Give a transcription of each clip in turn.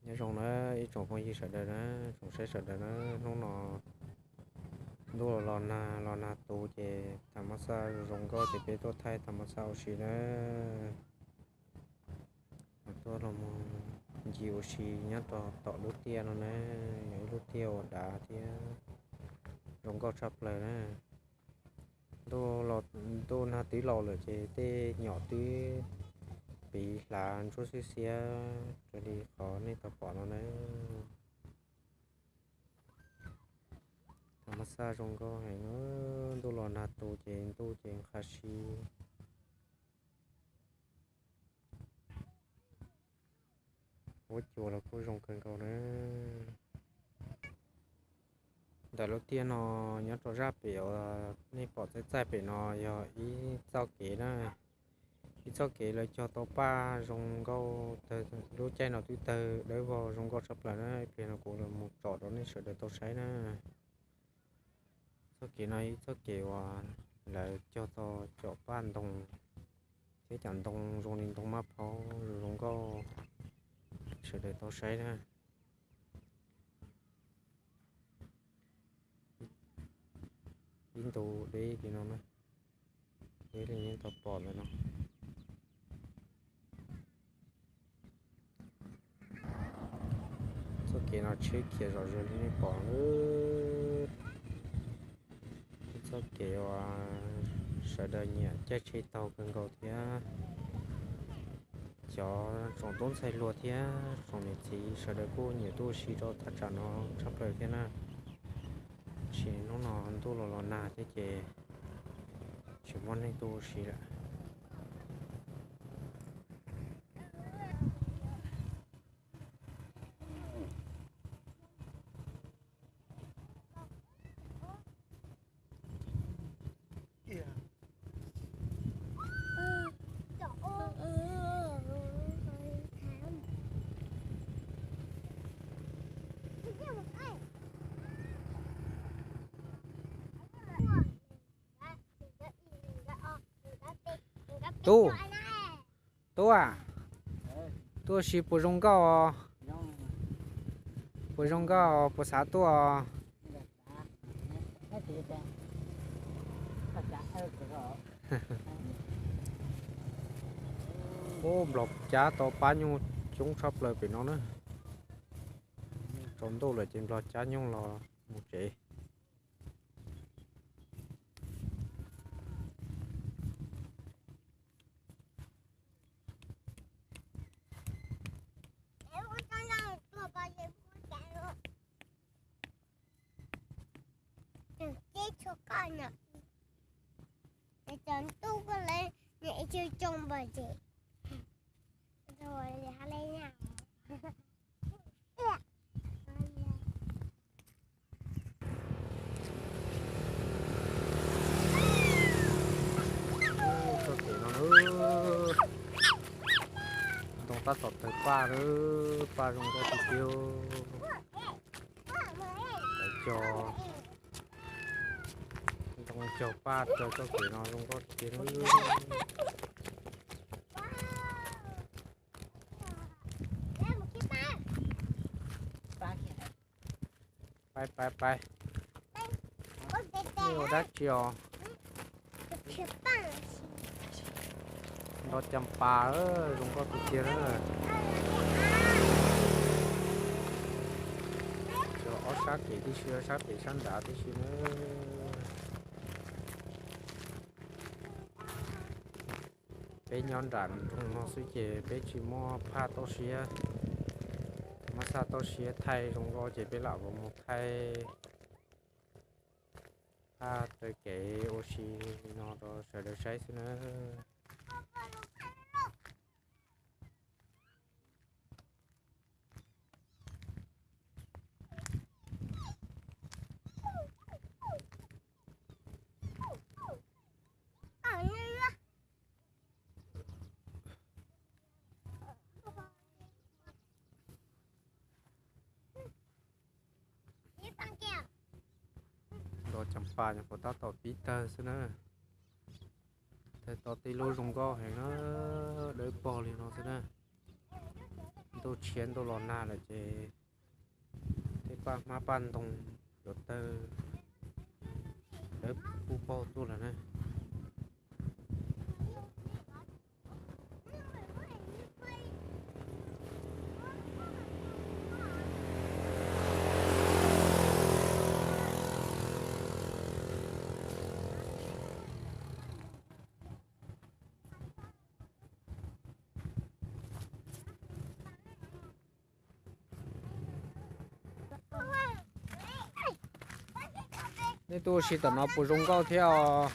Nyob zoo na ib tsoom phooj ywg sawv daws na, tsoom saib sawv daws na, hnub no ntuj los los nag, los nag tu ces tham mab xaj zoo nkauj ces peb tuaj thaij tham mab xaj ua si na. Tuaj los mus ncig ua si nyob rau tom lub tiaj no na, yog ib lub tiaj uas dav thiab zoo nkauj tshaj plaws na. Ntuj nag twb laus lawm ces tej nyom twb piv hlav ntsuab xiab xiab raws li qhov nej tau pom no na. Tham mab xaj zoo nkauj heev, ntuj los nag tu ces ntuj ces nqha si. Huab cua los kuj zoo kawg nkaus na. Ntawm lub tiaj no nyob rau zaj pem uas nej pom txaij txaij pem no yog ib txoj kev na. Ib txoj kev lawv cog tau paj zoo nkauj tawg, lub caij no twb tawg dawb vog zoo nkauj tshaj plaws na. Ib pliag no kuv mus tsom rau nej sawv daws tau saib na. Txoj kev no ib txoj kev uas lawv cog tau cov paj ntoo thiab cov ntoo zoo li ntoo maj phaub zoo zoo nkauj, sawv daws tau saib na. Ib ntu deb li no na, deb li nej tau pom ntawm no. Txoj kev no tsheb khiav zom zaws li nej pom lawm. Ib txoj kev uas sawv daws nyiam caij tsheb taug kawg nkaus thiab. Cov tsoom tub ntxhais hluas thiab tsoom niam txiv sawv daws kuj nyiam tuaj ua si rau thaj tsam no tshaj plaws thiab na. Tab sis hnub no ntuj los los nag thiab ces tsis muaj neeg tuaj ua si lawm. Tub, tub a, tuaj ua si puas zoo nkauj os? Puas zoo nkauj, puas xav tuaj os? Ub, nplog cab tau pab nyuj coob tshaj plaws pem no na. Tsaus ntuj lawm ces nplog cab nyuj los mus tsev. Txoj kev no na, ntoo tab tom tawg paj na, paj zoo nkauj tiag tiag. Cov ntoo cog paj rau txoj kev no zoo nkauj tiag tiag na. Pais pais pais. Nej ua dab tsi os? Nto cas pas, zoo nkauj tiag tiag na. Cog ob sab kev tib si, sab pem sab nrad tib si na. Peb nyob nram nroog no xwb ces peb tsis muaj phaj toj siab, mab xaj toj siab thaij zoo nkauj ces peb lam mus thaij phaj raws kev ua si li no rau sawv daws saib xwb na. Nto cas pas nyuam qhuav tab tom pib tawg xwb na. Tawg tau tib lub zoo nkauj heev na, dawb paug li no xwb na. tuaj tshiab ntuj los nag lawm ces tej paj hmab paj ntoo yuav tawg dawb pub paug tuaj lawm na. Nej tuaj ua si tom no puas zoo nkauj thiab os?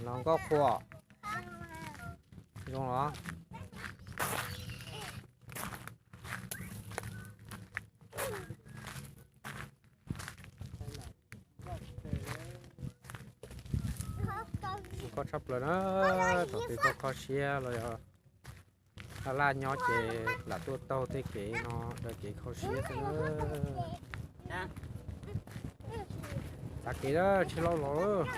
Los nkauj qhuav. Zoo los. Koj tshaj plaws na, thaum twg koj kho siab los yog laj laj nyob ces lam tuaj taug tej kev no, tej kev kho siab xwb na. Txav kev na, tsis lauj los.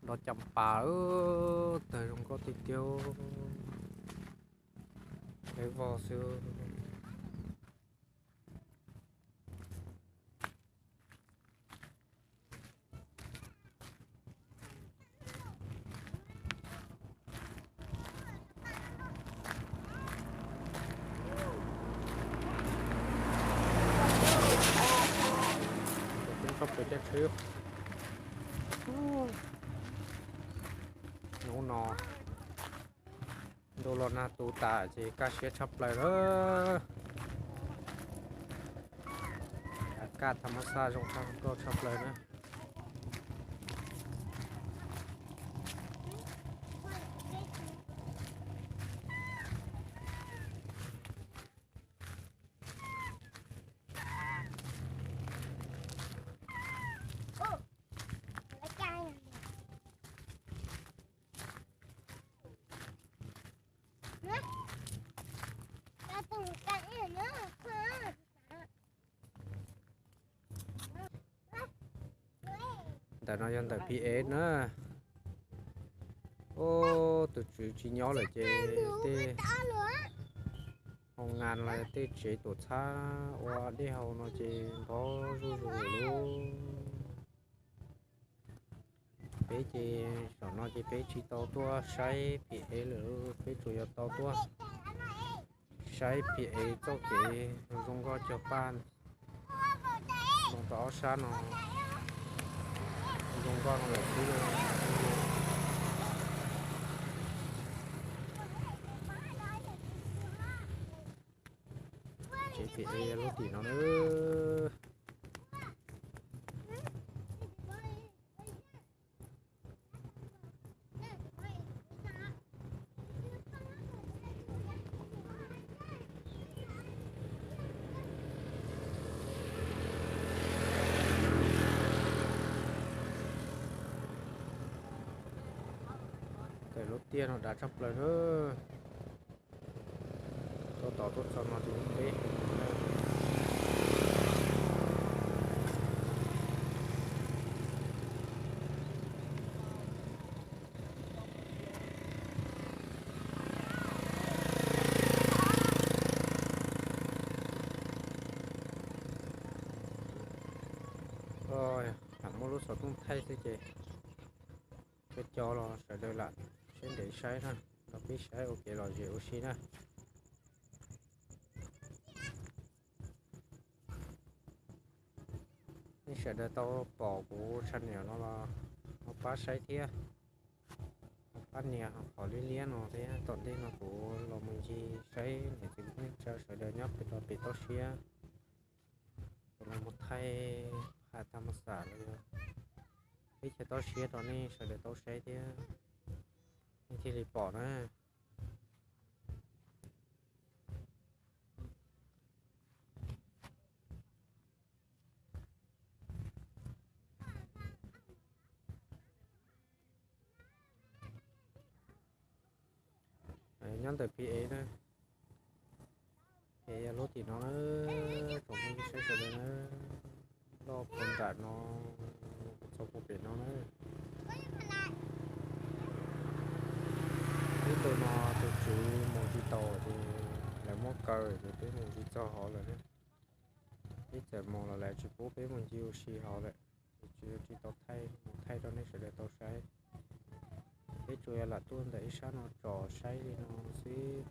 Los cas pas, tawg zoo nkauj tiag tiag, dawb vog xwb. Txhob pem caj tsheb. Hnub no ntuj los nag tu tas ces kaj siab tshaj plaws lawm. Kaj tham mab xaj zoo tshaj plaws na. Ntawm no yog ntawm P A na. Ub, tus tswv tsis nyob lawm ces tej hoo ngas los tej tsev tuam txhab ua dej haus no ces npov zuj zus lawm. Peb ces zaum no ces peb tsis tau tuaj saib P A lawm, peb tsuas yog tau tuaj saib P A txoj kev zoo nkauj cog paj ntoo rau ob sab no, zoo nkauj no lawm xwb. Tsev P A lub tim no na. Lub tiaj no dav tshaj plaws na. Tuaj tod tuaj txog no ces peb lam muaj lub xov tooj thaij xwb ces cov cov los sawv daws lam siab ntev saib na, los peb saib ua kev lom zem ua si na. Nej sawv daws tau pom kuv channel no los ho pab saib thiab, ho pab nias qhov liab liab no thiab. Tom ntej no kuv los mus ncig saib niam txiv kwv tij sawv daws nyob pem rau pem toj siab, kuv los mus thaij qhov tham ma xam los yog teb chaws toj siab rau nej sawv daws tau saib thiab nej thiaj li pom na. Ntawm P A na, P A yog lub tim no na, thaum phooj ywg saib sawv daws na, loj puag nram no, txog puag pem no na. Ib ntu no tus tswv mus tsis tau ces lawv muab kaw ces peb mus tsis txog hauv lawm na. Peb txawm mus los lawv tsis pub peb mus ncig ua si hauv lawm, ces tsis tau thaij, mus thaij rau nej sawv daws tau saib. Peb tsuas yog lam tuaj ntawm ib sab no tsom saib li no xwb.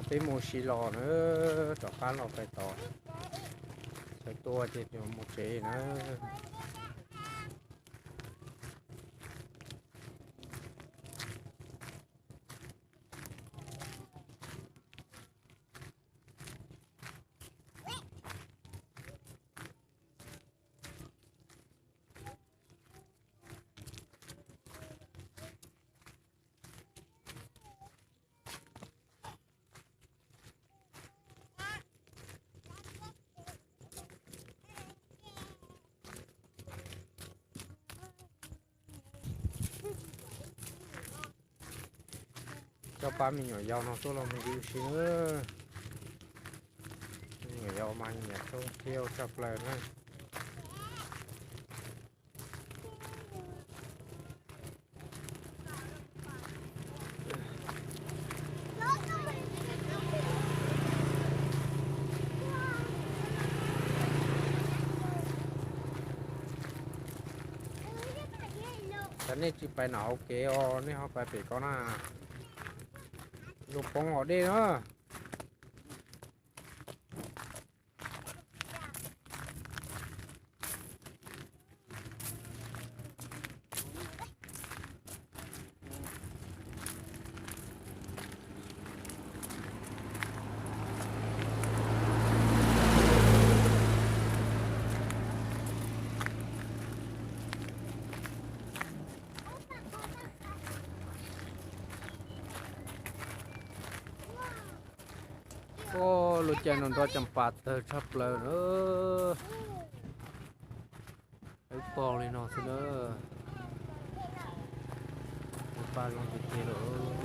Peb mus si los na, rov qab los pais tod, sawv tua ces mus tsev na. Coj pab me nyuam yaus no tuaj los mus ncig ua si na. Me nyuam yaus mas nyiam thoob thiab tshaj plaws na. Cov nej tsis pais nram hauv kev os, nej ho pais pem ko na. Lus poob hauv dej na. Ua lub caij no nroj cas pas tawg tshaj plaws na. Wb pom li no xwb na. Wb pom zoo tiag tiag lawm.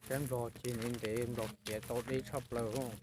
Sab Nplog ces ntev ntev, Nplog khiav tau deb tshaj plaws os.